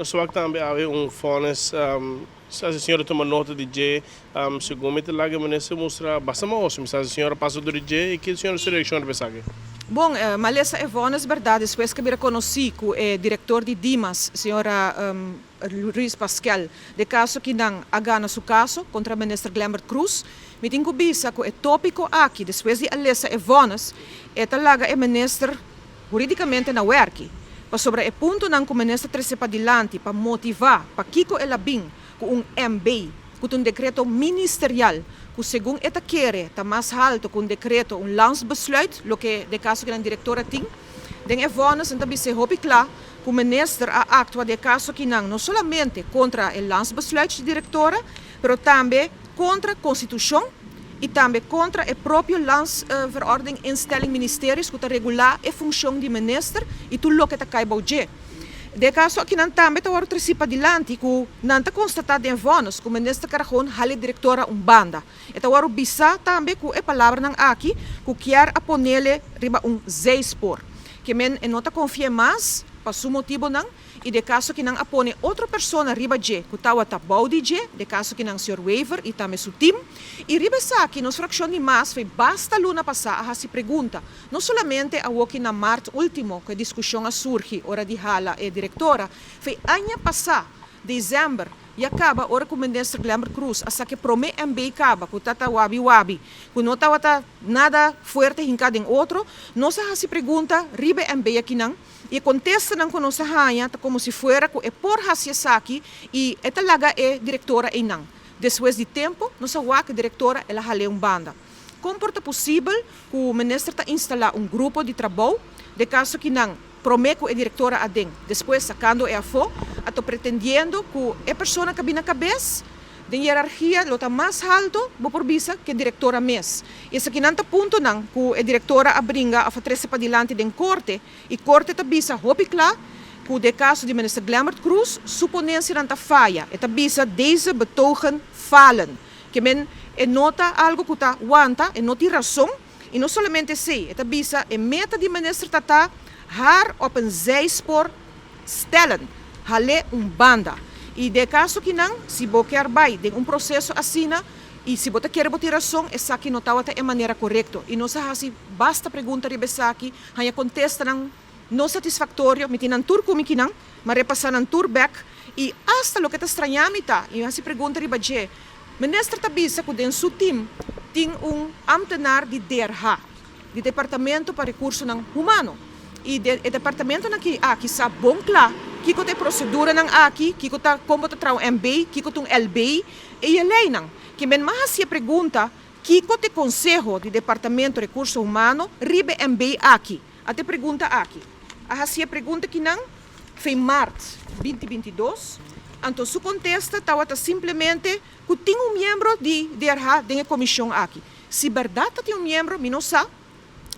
Nos wak tambe awe un vonnis, sa si señora tuma nota di dje, segun mi ta laga minister mustra basta mahos. Mi sa si señora pasa dor di dje y ki señora su reaccion riba esaki? Bon, m'a lesa e vonnis berdad despues cu a bira conoci cu e director di Dimas, señora Ruiz Paskel, de caso ki nan a gana su caso contra minister Glenbert Croes. Mi tin cu bisa cu e topico aki, despues di a lesa e vonnis, e ta laga e minister huridicamente na werki, pasobra e puntonan cu minister trece padilanti pa motiva pakico el a bin cu un MB, cu ta un decreto ministerial cu segun e ta kere ta mas halto cu un decreto, un landsbesluit, loke den caso cu nan directora tin. Den e vonnis nan ta bis'é hopi cla cu minister a actua den e caso akinan no solamente contra e landsbesluit di directora, pero tambe contra constitucion y tambe contra e propio Landsverordening Instelling Ministeries cu ta regula e funcion di minister y tur loke ta cay bou dje. Den e caso akinan tambe ta worde treci padilanti cu nan ta constata den vonnis cu minister Carajon hala e directora un banda. E ta worde bisa tambe cu e palabranan aki cu kier a ponele riba un zijspoor. Ke men e no ta confia mas pa su motibonan. I de kaso ki nan a pone otro persona riba dje ku tawata bou di dje, de kaso ki nan señor Wever i tambe su tim. I riba esaki nos frakshon di mas fei basta luna pasá a hasi pregunta, no solamente awoki na mart ultimo ku e diskushon a surgi ora di hala e direktora, fei aña pasá desèmber ya kaba ora ku minister Glenbert Croes a saka e promé MB kaba ku tata wabi wabi ku no tawata nada fuerte hinká den otro, nos a hasi pregunta riba e MB akinan. I e kontestanan ku nos a haña ta komo si fuera ku e por hasi esaki i e ta laga e direktora einan. Despues di tempu nos a wak e direktora el a hal'é un banda. Kon por ta posibel ku minister ta instalá un grupo di trabou, den kaso ki nan promé ku e direktora aden, despues sakando e afó, ato pretendiendo ku e persona ku a bini na kabes Den hierargia lo ta mas halto, bo por bisa, ke direktora mes. I esakinan ta puntonan ku e direktora a bringa òf a trese padilanti den korte, i korte ta bisa hopi kla ku den kaso di Minister Glenbert Croes su ponensianan ta faya. E ta bisa deze betogen falen. Ke men e no ta algu ku ta wanta, e no tin rason. I no solamente esei, e ta bisa e meta di Minister ta ta haar op een zijspoor stellen, hal'é un banda. I den e kaso kinan, si bo kier bai den un proseso asina i si bo ta kere bo tin rason, esaki no tabata e manera korekto. I nos a hasi basta pregunta riba esaki, haña kontestanan no satisfaktorio, mi tin nan tur ku mi kinan, m'a repasá nan tur bèk i asta loke ta strañá mi ta, i mi hasi pregunta riba dje, Minister ta bisa ku den su tim tin un ámtenar di DRH, di Departamento pa Rekursonan Humano, i de e departamentonan ki aki sa bon kla kiko ta e proseduranan aki, kiko ta kon bo ta traha un MB, kiko ta un LB i e leinan. Ke men mas hasi e pregunta kiko ta e konseho di Departamento Rekurso Humano riba e MB aki. A ta e pregunta aki. A hasi e pregunta kinan fe mart binti 22, anto su kontesta tabata simplemente ku tin un miembro di DRH den e komishon aki. Si bèrdat ta tin un miembro, mi no sa,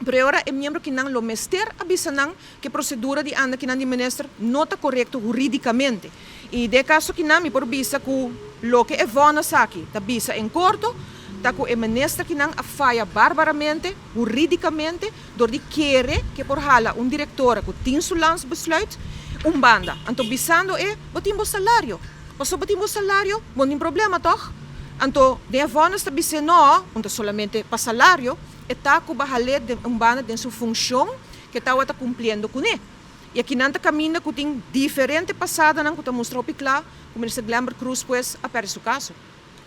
pero e ora e miembro kinan lo mester a bisa nan ku e prosedura di anda kinan di minister no ta korekto hurídikamente. I den e kaso kinan mi por bisa ku loke e vònes aki ta bisa en korto ta ku e minister kinan a faya barbaramente hurídikamente dor di kere ku e por hala un direktora ku tin su landsbesluit un banda. Anto bisando e, bo tin bo salario. Pasobra bo tin bo salario, bo no tin problema tòg? Anto den e vònes ta bis'é nò, un ta solamente pa salario, e ta ku ba hal'é den un banda den su funshon ku e tabata kumpliendo kuné. I akinan ta kaminda ku tin diferente pasadanan ku ta mustra hopi kla ku Minister Glenbert Croes pues a pèrdè su kaso.